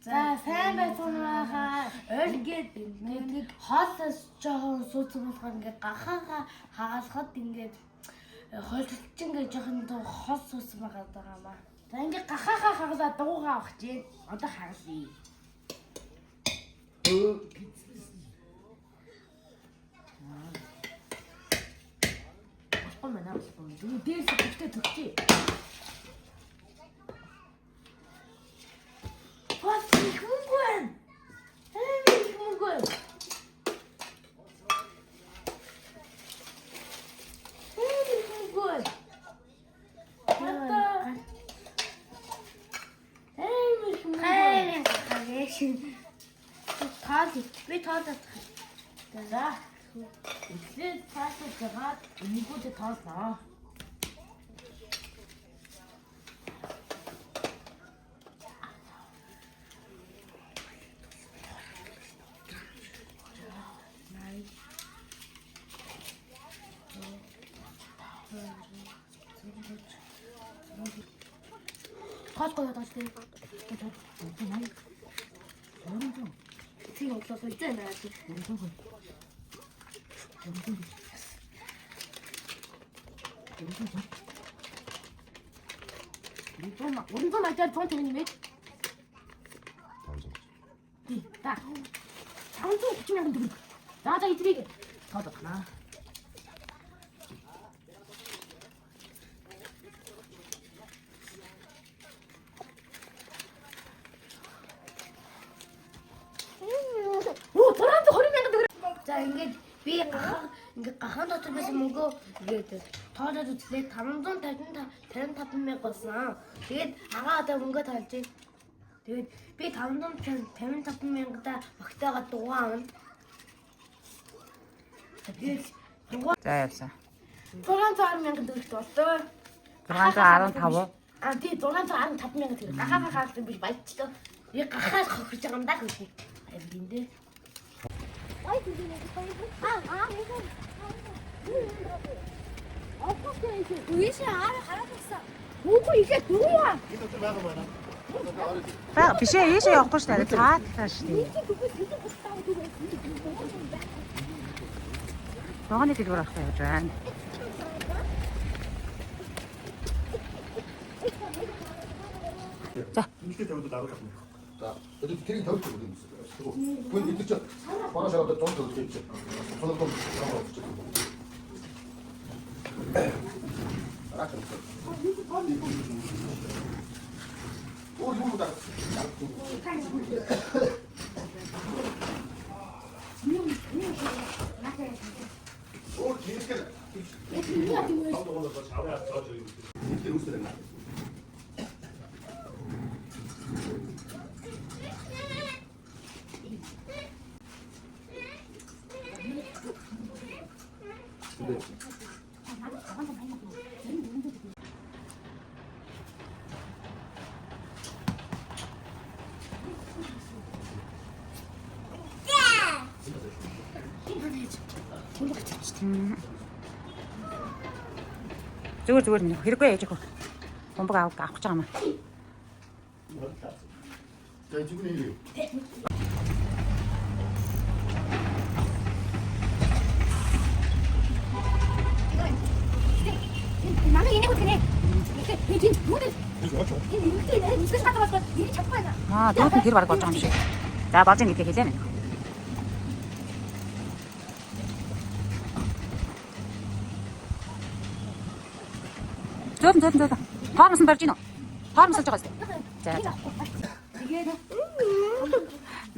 За, сайн байцгаана. Оргид нэг хоолоос жоохон суудсан болохоор ингээд гахаага хагалахад ингээд холилч ингээд жоохон хол суусан байгаа даа маа. За, ингээд гахаага хагалаа дуугаа авах чинь одоо хагалъя. Болохгүй мэнэ, болохгүй. Тэгээ дээрс төвтэй төгчээ. Бас их мөнгө байна. Амар их мөнгө байна. Амар их мөнгө байна. Одоо амар их мөнгө байна. Тоол би тоолоод За. Эхлээд цаашаа жагаад энэгүүдээ тоолноо. тоолгүй яваад байгаа шүү дээ. Тийм бодлоо зэн аа. Уран маягаар 150 нэмээд. Тий, та. 530 мянган төгрөг. За за, эдрийг тоолох наа. Оо, 620 мянган төгрөг. За, ингээд би гахаа ингээд гахаан дотор байсан мөнгөө ингээд тоолоод үзлээ, 550 55 мянга болсон. Тэгээд агаа одоо мөнгөө тоолж байна. Тэгээд би 555 мянгада багтаага дугаа авна. Тэгээд дугаа За, явсан. 610 мянган төгрөгт боллоо. 615 уу? А тий, 615 мянган төгрөг. Гахаага хаалт биш баяжлаа. Би гахаас хохирж байгаа юм даа гэж. Харин дээ. Үгүй ихэ дүү. Бага биш ээ, ийшээ явахгүй шүү дээ. Цаатлаа шүү дээ. Ногооны дэлгүүр авах явж байна. За. Нийлээ тавиад 15 мянга. За, тэгээд тэрийг тавьж өгөх юм байна. Тэгвэл бид нар чи бараа шараад 100 төгрөг хийж чинь. Сонор дом авч чинь. Араа ч. Өөр юм даа. Өөр тиймэр. Нийлээ үүсэл байна. Зүгээр, зүгээр, минь хэрэггүй яж өгөх. Бомбог авах авах гэж байгаа юм аа. За, зүгээр юм. Манай энийг үтгэнэ. Би тийм нүдэл энэ нүдэл нэр нүдэл гадаа болохоор энийг чадахгүй байна. Аа, дүүт нь тэр бараг болж байгаа юм шиг. За, болж ийн гэдгийг хэлээ минь. Зөөлөн, зөөлөн, зөөлөн. Хоормос нь барьж гин үү? Хоормосолж байгаа зү. За за.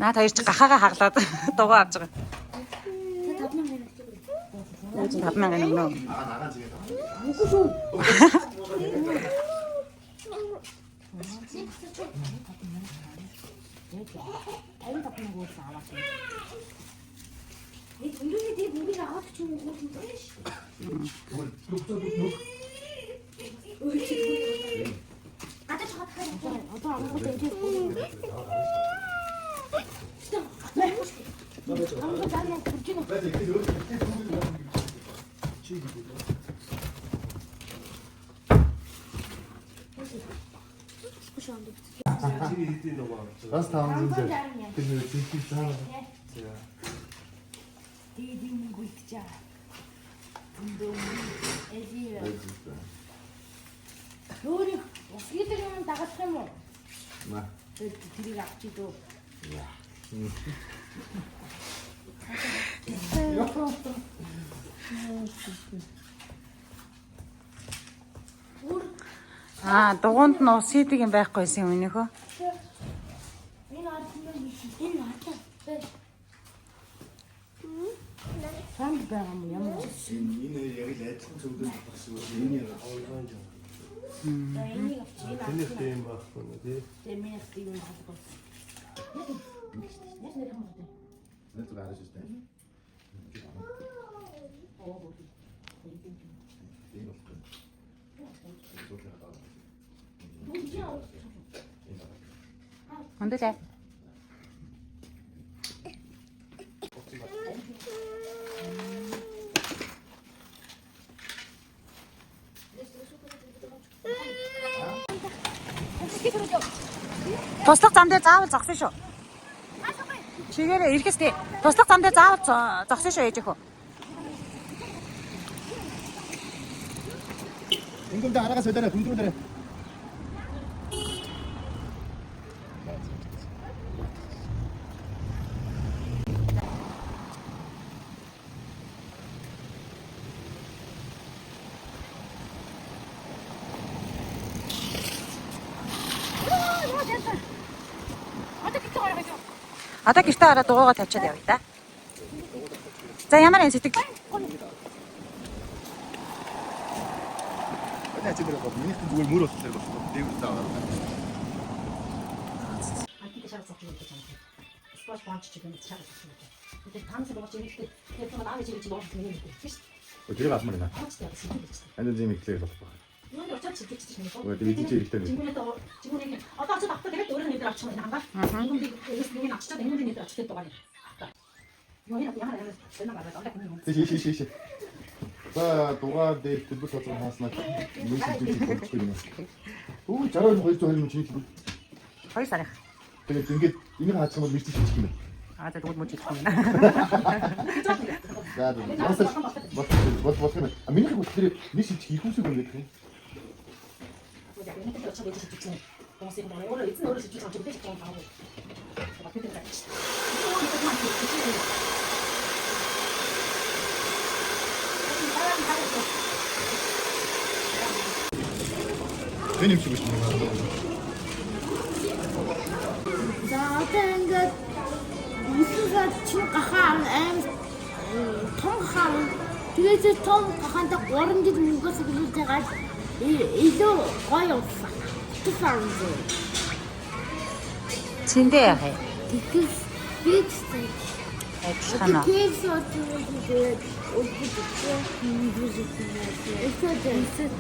Наад хоёр чи гахаага хаглаад дугаа авч байгаа. 5000 өмнө. Аа, нагаан зигээ. Энэ өндөний дээр мөнгө аваад ч юм уу юм даа ш. Гадаа чагаад хараа. Одоо амгууд энэ амгууд заа хүрч гинэ. Чи гэдэг. Чиний хэдийн дугаар авч байгаа? Бас 560. Тэр нэг зинхий цаа. За. Тэгээд юм мөнгө үлдэж байгаа. Зөндөө мөнгө. Эли. Өөрийг ус гэдэг юм дагалах юм уу? На. Тэгээд тэрийг авчиж дөө. Аа, дугуунд нь ус хийдэг юм байхгүйсэн юм өнөөхөө. Энэ ард нь биш. Энэ ард. Санд байгаа юм ямар. Энэ хоёр яг л адилхан цөвлөс болох шиг байна. Энэ яг За энийг авчиж энэ ард. Тэнийх тийм байхгүй нэ тий. Тэгээ миний юм байхгүй. Яг нэр юм байна. нэг зүг харж байна. Тийм болохгүй. Өндөлээ. Туслах зам дээр заавал зогсон шүү. Чигээрээ ирэхээс тий. Туслах зам дээр заавал зогсон шүү ээж өхөө. Ингэмдэ араагаас өдөрөө хүндрүүлээрэ. Одоо гэртээ ороод дугуйгаа тавьчаад явъя да. За ямар юм сэтгэл? Манай ачаа дээр бол минийх зүгээр мөр болохоор болсон. Дээгүүр цаагаар. Антик шар зогч гэдэг юм. Спорт бонч ч гэдэг шар зогч гэдэг. Тэгээд танц бооч ирэхдээ тэгээд юм аав чиг чиг бооч миний гэдэг тийм шүү. Тэрийг авмаар байна. Бооч яа гэсэн юм гэж. Анд зэм ихлээр болох байх. Юу очоод чиг чиг юм. Үгүй тэгээд чи хэрэгтэй нэг. Жингүүнээ жингүүнээ одоо очоод авта тэгээд өөрөө нэтэр авчих юм хангаа. Ингүүн нэг авчиад ингүүн нэтэр авчиад дугаар. Юу яа ямар ямар энэ гараад одоо юм. Тийш тийш тийш. За дугаар дээр төлбөр цацраг хааснаа нэг шилжүүлж болчихгүй юм. Өө 62 220 мөн чиний төлбөр. 2 сарах. Тэгээд ингээд энийг хаачих юм бол мэрч шилжих юм байна. Аа за тэгвэл мөч хийх юм байна. За бас бол болох юм. А минийх болохоор нэг шилжих их үсэг юм гэдэг юм. Яг энэ дээр очоод ээж шилжүүлсэн. Хүмүүсийн дөрөв өөрөө эзэн өөрөө шилжүүлж авч мэдээж юм байна. Бид нар гэж. Энэ юм шиг байна. За одоо ингээд үсгээр чи гахаа аим том гахаа. Тэгээд тэр том гахаанд 3 жил мөнгө сэгсүүлж байгаа илүү гоё болсон. Туфан. Цэндээ яах юм? Тэгээс би ч Адилхан уу? KFC тэгээд үлдсэн.